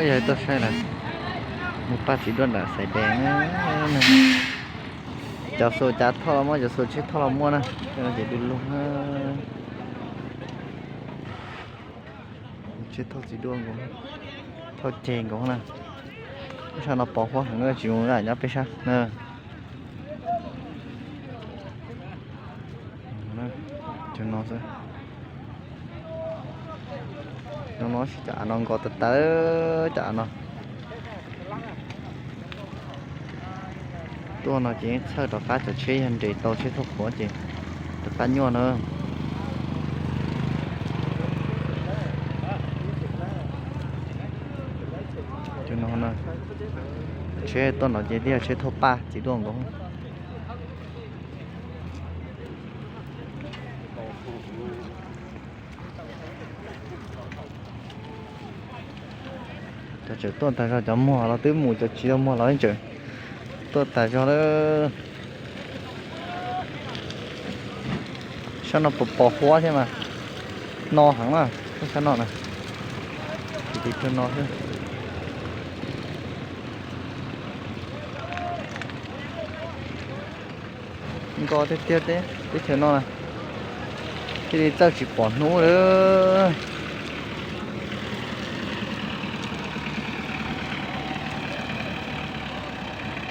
Yog tuaj saib lawm, mus pab txiv duaj nram Xais Dees na. Cov xuas cav thoj los muaj, cov xuas tsheb thoj los muaj na. Cov no ces du lug na. Tsheb thoj txiv duaj nkaus, thoj ceg nkaus na. Peb sab no pos huab heev, tsis zoo nyob peb sab na. Cov no xwb. Cov no, cov av no nkos tas tas, cov av no. Tuaj no ces yeej txhawj rov qab, cov tsheb yog nres tau tsheb thauj qhuav ces rov qab nyuaj na. Tsheb tuaj no ces thiaj yog tsheb thauj paj txiv duaj nkaus. Cov tseem tuaj tag zog, cov muag los twb mus, cov tsis tau muag los tseem tuaj tag zog lawm. Sab no pos pos huab thiab mas, no heev na, sab no na. Ces tiv rau no xwb. Nkos tiag tiag, teb chaws no thiaj li txawj tsis pom hnub lawm.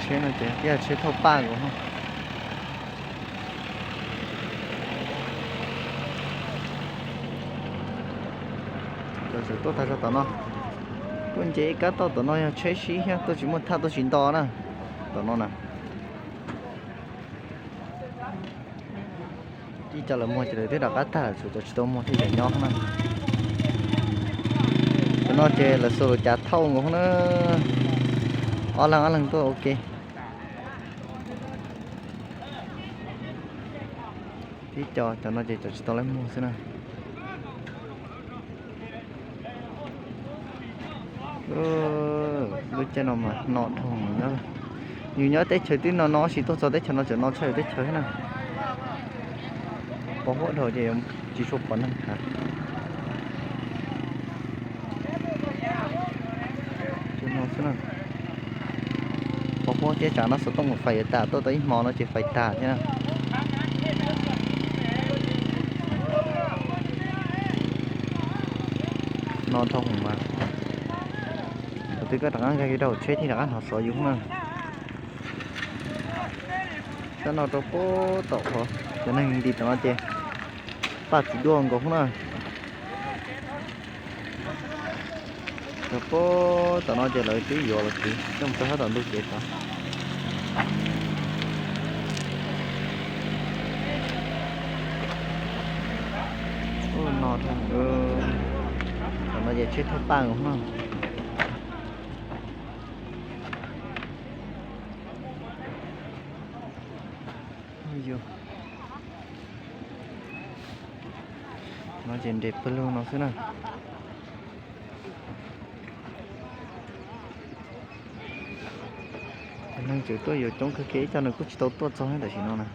Tsheb no ces tsheb thauj paj nkaus. Cov tseem tuaj tag zog tom no, tuaj nce ib kab toj tom no yog tsheb sib thiab, tuaj tsis muaj thaj tuaj tsis nto na. Tom no na, ib co lawv muag ces lawv twb rov qab tag lawm, tshuav cov tsis tau muag thiaj yuav nyob na. Cov no ces lawv xuas lus cav thauj nkaus na, ob leeg ob leeg tuaj ua ke. Tib co, cov no ces cov tsis tau lawv muag xwb na. Lub caij no mas no dhau nyob, yus nyob teb chaws twb no no, tab sis tuaj txog teb chaws no tseem no tshaj teb chaws thiab na. Pos huab dhau ces tsis tshua pom neeg hav. Pos huab thiab, tsam no xov tooj fais yuav tas, tuaj tau ib hmo no ces fais tas thiab na. No dhau mas, thaum twg koj rov qab nkag kiag rau hauv tsheb thiaj rov qab hnov xov yus na. Sab no rau puag tom qhov cov neeg nti tom no ces paj txiv duaj nkaus na. Rau puag tom no ces lawv twb yuav los txiv coj mus rau sab tom ntug kev tod. Ub, no dhau, tom no ces tsheb thauj paj nkaus na. No ces nres pawg lug no xwb na. Cov neeg tseem tuaj yuav coob kawg kiag, ib co nws kuj tsis tau tuaj txog tam sim no na.